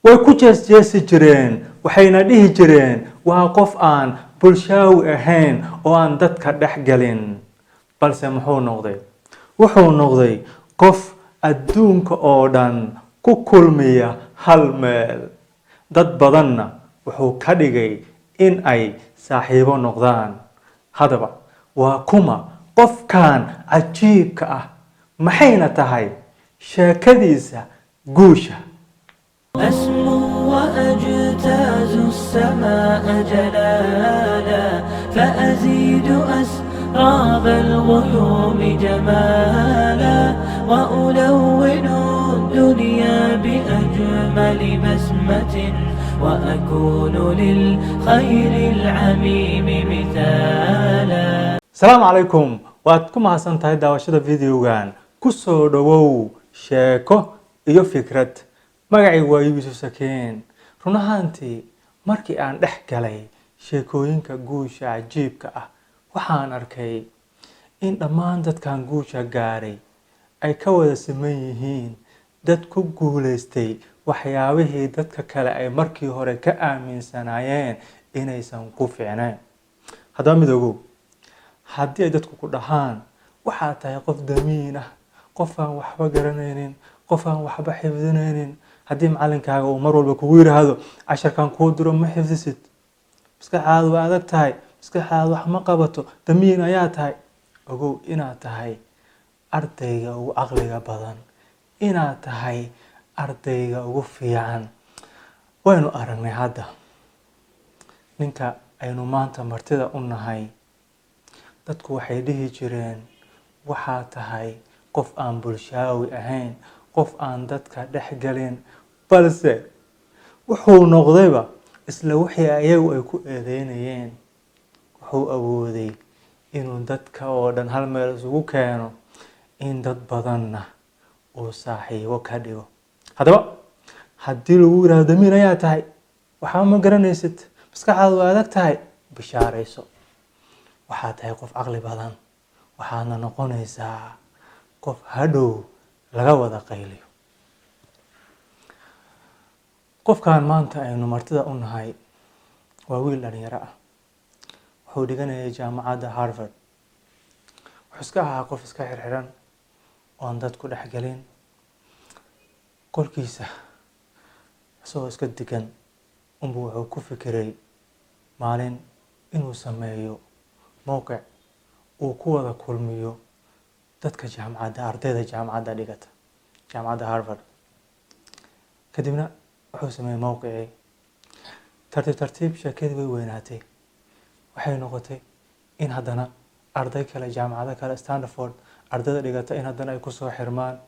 Way ku jeesjeesi jireen, waxayna dhihi jireen waa qof aan bulshaawi ahayn oo aan dadka dhex gelin. Balse muxuu noqday? Wuxuu noqday qof adduunka oo dhan ku kulmiya hal meel, dad badanna wuxuu ka dhigay in ay saaxiibo noqdaan. Haddaba, waa kuma qofkan cajiibka ah? Maxayna tahay sheekadiisa guusha? أسمو وأجتاز السماء جلالا، فأزيد أسراب الغيوم جمالا، وألون الدنيا بأجمل بسمة، وأكون للخير العميم مثالا. Asalaamu calaykum. Waad ku mahadsan tahay daawashada videogan. Ku soo dhowow Sheeko iyo Fikrad. Magacaygu waa Yuusuf Sakiin. Run ahaantii, markii aan dhex galay sheekooyinka guusha cajiibka ah, waxaan arkay in dhammaan dadkan guusha gaaray ay ka wada siman yihiin dad ku guulaystay waxyaabihii dadka kale ay markii hore ka aaminsanaayeen inaysan ku fiicnayn. Haddaba mid ogow: haddii ay dadku ku dhahaan waxaad tahay qof damiin ah, qof aan waxba garanaynin, qof aan waxba xifdinaynin, haddii macalinkaaga uu mar walba kugu yiraahdo casharkan kuu diro ma xifdisid, maskaxaadu waa adag tahay, maskaxaadu wax ma qabato, damiin ayaa tahay, ogow inaad tahay ardayga ugu caqliga badan, inaad tahay ardayga ugu fiican. Waynu aragnay hadda ninka aynu maanta martida u nahay. Dadku waxay dhihi jireen waxaa tahay qof aan bulshaawi ahayn, qof aan dadka dhex gelin, balse wuxuu noqdayba isla wixii ayagu ay ku eedeynayeen. Wuxuu awooday inuu dadka oo dhan hal meel isugu keeno, in dad badanna uu saaxiibo ka dhigo. Haddaba, haddii lagu yiraahdo damiin ayaa tahay, waxba ma garanaysid, maskaxdaadu waa adag tahay, bishaarayso, waxaad tahay qof caqli badan, waxaadna noqonaysaa qof hadhow laga wada qayliyo. Qofkan maanta aynu martida u nahay waa wiil dhalinyaro ah. Wuxuu dhiganayay jaamacadda Harvard. Wuxuu iska ahaa qof iska xirxiran oon dad ku dhex gelin. Qolkiisa isagoo iska degan unbuu wuxuu ku fikiray maalin inuu sameeyo mowqic uu ku wada kulmiyo dadka jaamacadda, ardayda jaamacadda dhigata, jaamacadda Harvard. Kadibna wuxuu sameeyey mowqicii. Tartiib tartiib sheekadii way weynaatay. Waxay noqotay in haddana arday kale, jaamacado kale, Stanford ardayda dhigata, in haddana ay kusoo xirmaan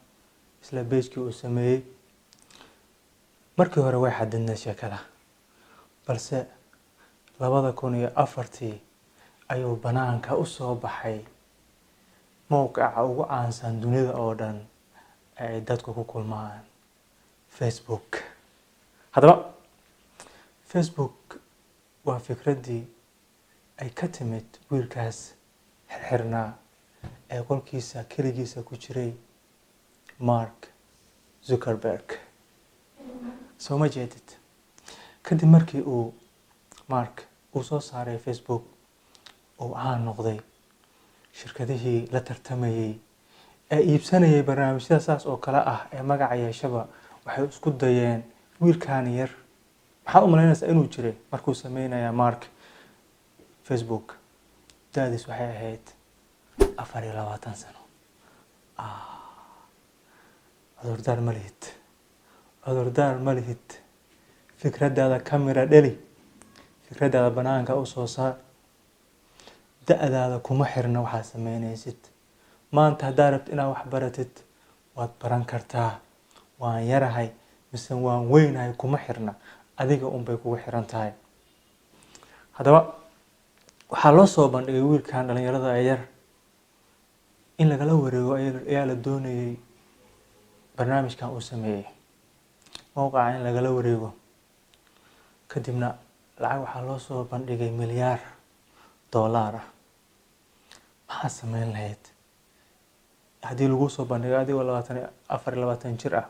isla page-kii uu sameeyey. Markii hore way xadidneed sheekada, balse 2004-tii ayuu banaanka u soo baxay mowqica ugu caansan dunida oo dhan ee ay dadku ku kulmaan, Facebook. Haddaba, Facebook waa fikraddii ay ka timid wiilkaas xirxirnaa ee qolkiisa keligiisa ku jiray, Mark Zuckerberg. Soo ma jeedid? Kadib markii uu Mark uu soo saaray Facebook, uu caan noqday, shirkadihii la tartamayay ee iibsanayay barnaamijyada saas oo kale ah ee magaca yeeshaba waxay isku dayeen wiilkan yar. Maxaad u malaynaysaa inuu jiray markuu sameynaya Mark Facebook? Da'diis waxay ahayd 24 sano. Cudurdaar ma lihid, cudurdaar ma lihid. Fikraddaada ka mira dheli, fikraddaada banaanka u soo saar. Da'daada kuma xirna waxaad sameynaysid. Maanta haddaad rabto inaad wax baratid, waad baran kartaa. Waan yarahay mise waan weynahay kuma xirna, adiga unbay kugu xiran tahay. Haddaba, waxaa loo soo bandhigay wiilkan dhalinyarada ee yar in lagala wareego ayaa la doonayay barnaamijkan uu sameeyey, mowqaca in lagala wareego. Kadibna lacag waxaa loo soo bandhigay milyaar dollar ah. Maxaad sameyn lahayd haddii lagu soo bandhigo adigoo 24, 24 jir ah,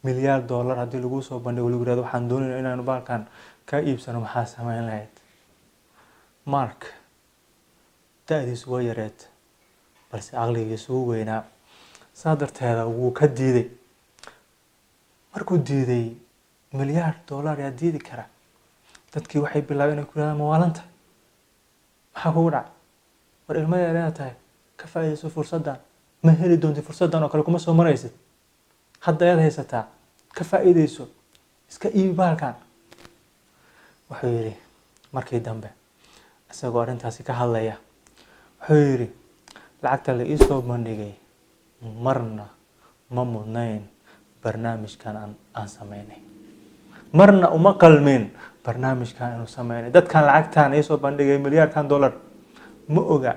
Milyaar dollar haddii lagu soo bandhigo, lagu yirahdo waxaan doonayna inaanu baalkan kaa iibsano, maxaa samayn lahayd? Mark da'diisu waa yareed, balse caqligiisu wuu weynaa. Saa darteeda wuu ka diiday. Markuu diiday, milyaar dollar yaa diidi kara? Dadkii waxay bilaabeen inay ku yirahdaan, "Ma waalanta? Maxaa kugu dhacay? War ilmo yar inaad tahay, ka faa'iidayso fursaddan. Ma heli doontid fursaddan oo kale, kuma soo maraysid. Hadda ayaad haysataa, ka faa'iidayso, iska iibi bahalkan." Wuxuu yidhi markii dambe, isagoo arrintaasi ka hadlaya, wuxuu yidhi, "Lacagta la ii soo bandhigay marna ma mudnayn barnaamijkan aan sameynay. Marna uma qalmin barnaamijkan inuu sameynay. Dadkan lacagtan ii soo bandhigay, milyaarkan dollar, ma oga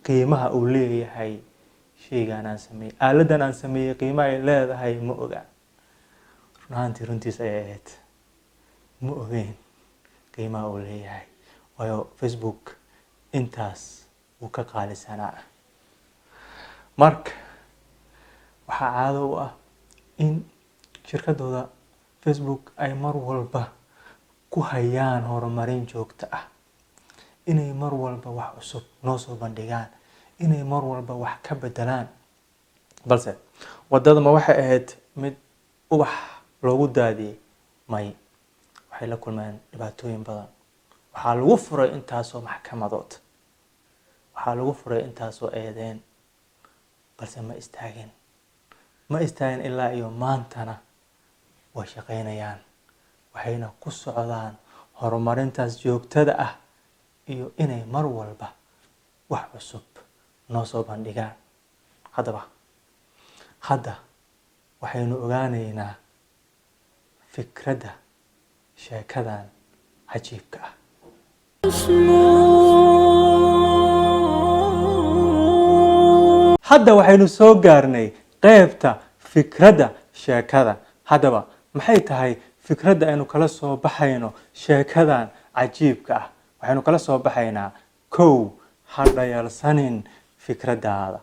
qiimaha uu leeyahay shaygan aan sameeyey, aaladan aan sameeyey qiimaha ay leedahay ma oga." Run ahaantii runtiis ayay ahayd. Ma ogeyn qiimaha uu leeyahay, waayo Facebook intaas wuu ka qaalisanaa. Marka waxaa caado u ah in shirkadooda Facebook ay mar walba ku hayaan horumarin joogto ah, inay mar walba wax cusub noo soo bandhigaan, inay mar walba wax ka bedelaan. Balse waddada ma waxay ahayd mid ubax loogu daadiyey? May. Waxay la kulmeen dhibaatooyin badan. Waxaa lagu furay intaasoo maxkamadood, waxaa lagu furay intaasoo eedeen, balse ma istaagin, ma istaagin. Ilaa iyo maantana way shaqaynayaan, waxayna ku socdaan horumarintaas joogtada ah iyo inay mar walba wax cusub noo soo bandhigaan. Haddaba hadda waxaynu ogaaneynaa fikradda sheekadan cajiibka ah. أسمو Hadda waxaynu soo gaarnay qeybta fikradda sheekada. Haddaba maxay tahay fikradda aynu kala soo baxayno sheekadan cajiibka ah? Waxaynu kala soo baxaynaa: kow, ha dhayalsanin fikraddaada.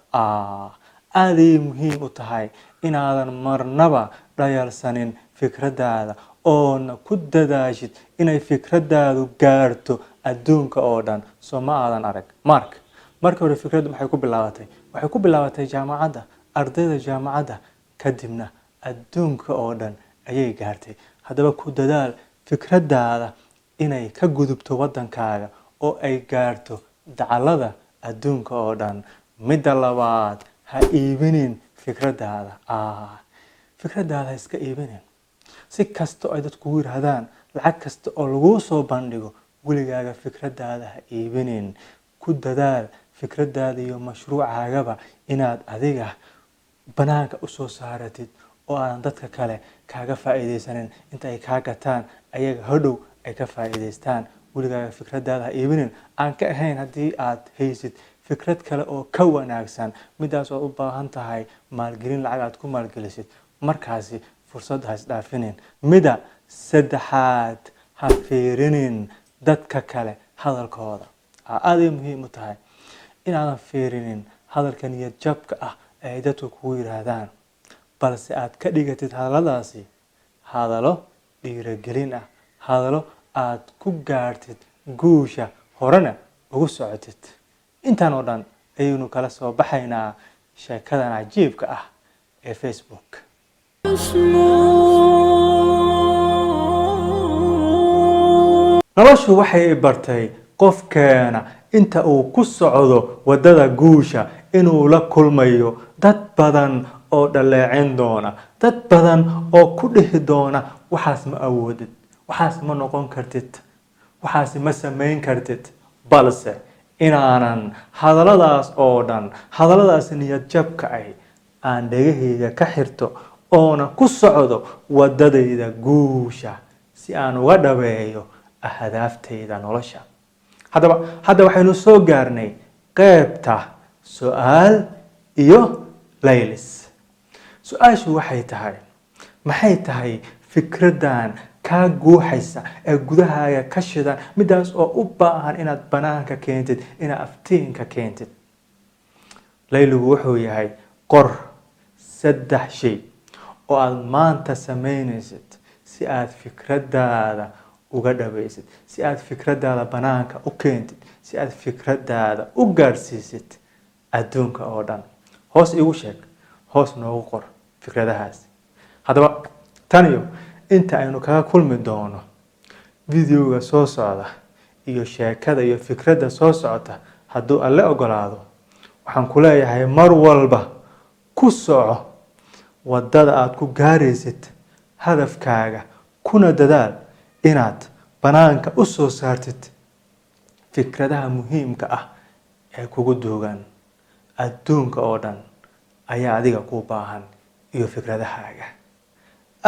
Aaday muhiim u tahay inaadan marnaba dhayalsanin fikraddaada, oona ku dadaashid inay fikraddaadu gaarto adduunka oo dhan. Soo ma aadan arag Mark markii hore fikraddu maxay ku bilaabatay? Waxay ku bilaabatay jaamacadda, ardayda jaamacadda, kadibna adduunka oo dhan ayay gaartay. Haddaba ku dadaal fikraddaada inay ka gudubto waddankaaga oo ay gaarto dacallada adduunka oo dhan. Midda labaad, ha iibinin fikraddaada. Fikraddaada ha iska iibinin. Si kasta oo ay dadku kugu yiraahdaan, lacag kasta oo laguu soo bandhigo, weligaaga fikraddaada ha iibinin. Ku dadaal fikraddaada iyo mashruucaagaba inaad adiga banaanka usoo saaratid oo aadan dadka kale kaaga faa'iidaysanin. Inta ay kaa gataan, ayaga hodhow ay ka faa'iidaystaan. Weligaaga fikraddaada ha iibinin, aan ka ahayn haddii aad haysid fikrad kale oo ka wanaagsan midaas ood u baahan tahay maalgelin, lacag aad ku maalgelisid. Markaasi fursad ha isdhaafinin. Mida saddexaad, ha fiirinin dadka kale hadalkooda. Aaday muhiim u tahay inaadan fiirinin hadalka niyad jabka ah ee ay dadku kugu yiraahdaan, balse aad ka dhigatid hadalladaasi hadallo dhiirigelin ah, hadallo aad ku gaartid guusha, horena ugu socotid. Intaan oo dhan ayaynu kala soo baxaynaa sheekadan cajiibka ah ee Facebook. أسمو Noloshu waxay bartay qofkeena inta uu ku socdo waddada guusha inuu la kulmayo dad badan oo dhaleeceyn doona, dad badan oo ku dhihi doona, "Waxaas ma awoodid, waxaas ma noqon kartid, waxaas ma samayn kartid." Balse inaanan hadalladaas oo dhan, hadalladaas niyad jabka ah, aan dhegahayga ka xirto oona ku socdo waddadayda guusha si aan uga dhabeeyo ahadaaftayda nolosha. Haddaba hadda waxaynu soo gaarnay qeybta su-aal iyo laylis. Su-aashu waxay tahay: maxay tahay fikraddan kaa guuxaysa ee gudahaaga ka shidan, midaas oo u baahan inaad banaanka keentid, inaad aftiinka keentid? Layligu wuxuu yahay: qor 3 shay oo aad maanta samaynaysid si aad fikraddaada uga dhabaysid, si aad fikraddaada banaanka u keentid, si aad fikraddaada u gaadhsiisid adduunka oo dhan? Hoos igu sheeg, hoos noogu qor fikradahaasi. Haddaba tan iyo inta aynu kaga kulmi doono videoga soo socda iyo sheekada iyo fikradda soo socota, hadduu Alle ogolaado, waxaan ku leeyahay mar walba ku soco waddada aada ku gaaraysid hadafkaaga, kuna dadaal inaad banaanka u soo saartid fikradaha muhiimka ah ee kugu duugan. Adduunka oo dhan ayaa adiga kuu baahan iyo fikradahaaga.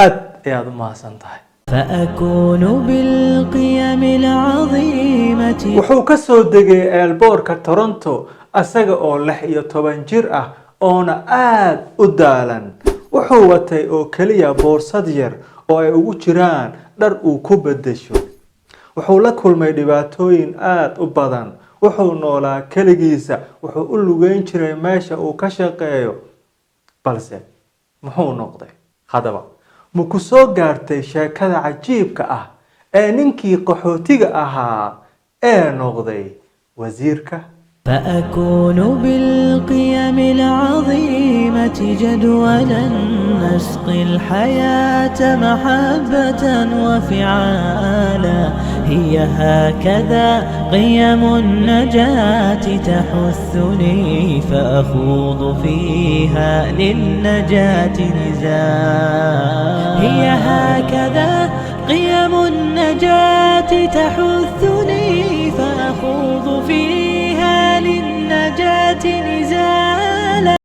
Aad ayaad u mahadsan tahay. فأكون بالقيم العظيمة Wuxuu ka soo degay airportka Toronto asaga oo 16 jir ah oona aad u daalan. Wuxuu watay oo keliya boorsad yar oo ay ugu jiraan dhar uu ku beddesho. Wuxuu la kulmay dhibaatooyin aad u badan. Wuxuu noolaa keligiisa, wuxuu u lugeyn jiray meesha uu ka shaqeeyo, balse muxuu noqday? Haddaba ma ku soo gaartay sheekada cajiibka ah ee ninkii qaxootiga ahaa ee noqday wasiirka? فأكون بالقيم العظيمة جدولا، نسقي الحياة محبة وفعالا. هي هكذا قيم النجاة تحثني، فأخوض فيها للنجاة نزالا. هي هكذا قيم النجاة تحثني، فأخوض فيها للنجاة نزالا.